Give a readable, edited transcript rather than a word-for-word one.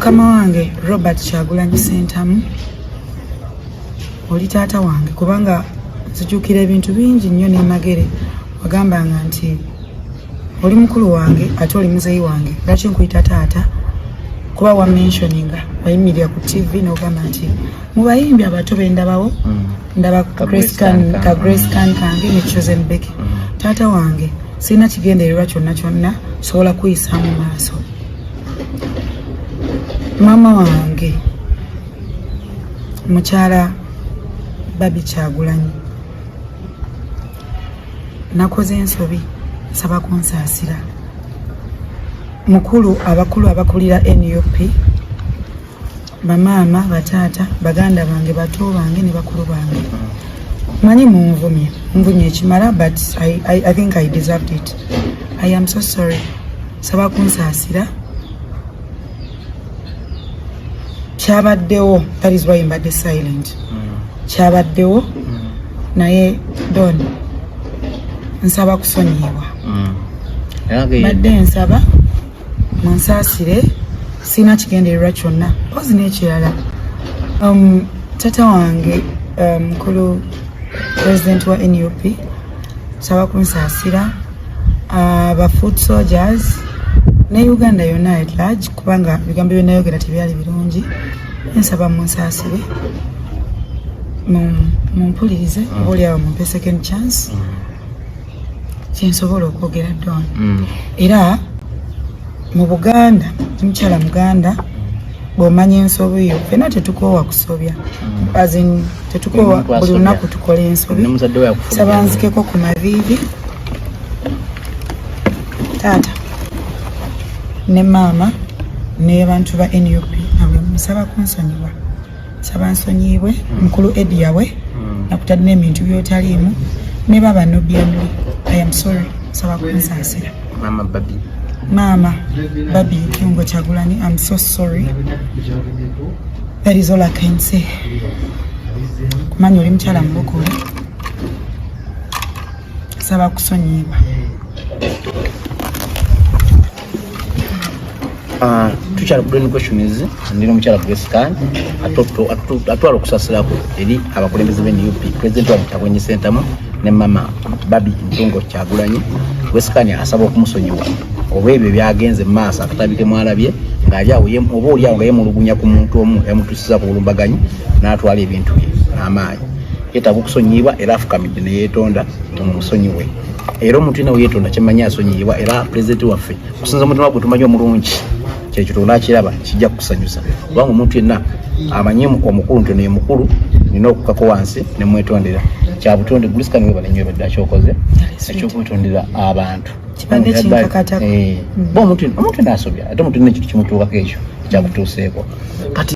Mukama wange Robert Kyagulanyi Ssentamu, oli taata wange, kubanga nzijukira ebintu bingi nnyo n'emagere wagambanga nti oli mukulu wange ate oli muzeeyi wange. Lwaki nkuyita taata? Kuba wa mentioninga, wayimirira ku TV n'ogamba nti mu bayimbi abato bendabawo ndaba ka Grace Khan kange ne Chosen Becky. Taata wange, sirina kigendererwa kyonna kyonna sobola kuyisaamu maaso. Maama wange mukyala Barbie Kyagulanyi, nakoze ensobi, nsaba kunsaasira. Mukulu, abakulu abakulira NUP, bamaama, bataata, baganda bange, bato bange ne bakulu bange, manyi munvumye, munvumye ekimala, but I think I deserved it. I am so sorry, saba kunsaasira. Kyabaddewo, that is why mbadde silent. Kyabaddewo, naye Don, nsaba kusonyiyibwa. Mbadde nsaba munsaasire, sirina kigendererwa kyonna. Pozi n'ekirala, tata wange mukulu president wa NUP, saba kunsaasira, aba foot soldiers ne Uganda yonna at large, kubanga ebigambo byenayogera tebyali birungi. Nsaba munsaasire, mumpulirize, oba oliawo mumpe second chance. Kyensobola okwogera, Don. Era mu Buganda, mukyala Muganda, bw'omanya ensobi yo, fenna tetukoowa kusobya, as in tetukoowa, buli lunaku tukola ensobi. Saba nzikeko ku maviivi, taata ne maama n'abantu ba NUP, nabwe musaba kunsonyiwa. Saba nsonyiibwe. Mukulu Edi yawe nakutadde n'ebintu byotaliimu ne baba nobyamuli, I am sorry, saba kunsaasira. Mama Barbie. Maama Barbie Mutungo Kyagulanyi, I'm so sorry. That is all I can say. Kumanya oli mukyala mulokole, saba kusonyiibwa. Ah, tukyala ku Don Questions, ndi n'omukyala Grace Khan atwala okusasirako eri abakulembeze be NUP, president wa Kyagulanyi Ssentamu ne mama Barbie Mutungo Kyagulanyi. Grace Khan asaba okumusonyiwa olw'ebyo byagenze mu maaso, akatabi ke mwalabye ng'ali awo oba oli awo nga yemulugunya ku muntu omu yamutuusiza ku bulumbaganyi n'atwala ebintu bye n'amaanyi. Yeetaaga okusonyiyibwa era afukamidde ne yeetonda, tumusonyiwe. Era omuntu yenna weyeetonda, kyemmanyi asonyiyibwa. Era pulezidenti waffe, okusinza omutima gwe tumanyi omulungi, kyekyo tonakiraba kijja kukusanyusa, kubanga omuntu yenna amanyi omukulu nti ono mukulu, nina okukako wansi nemwetondera kyabutonde. Grace Khan, webale nnyo, ebadde akyokoze ekyokwetondera abantu. Kibadde kinkakatako. Ba omuntu yenna asobya, ate omuntu yenna ekintu kimutuukako, ekyo kyakutuuseeko kati.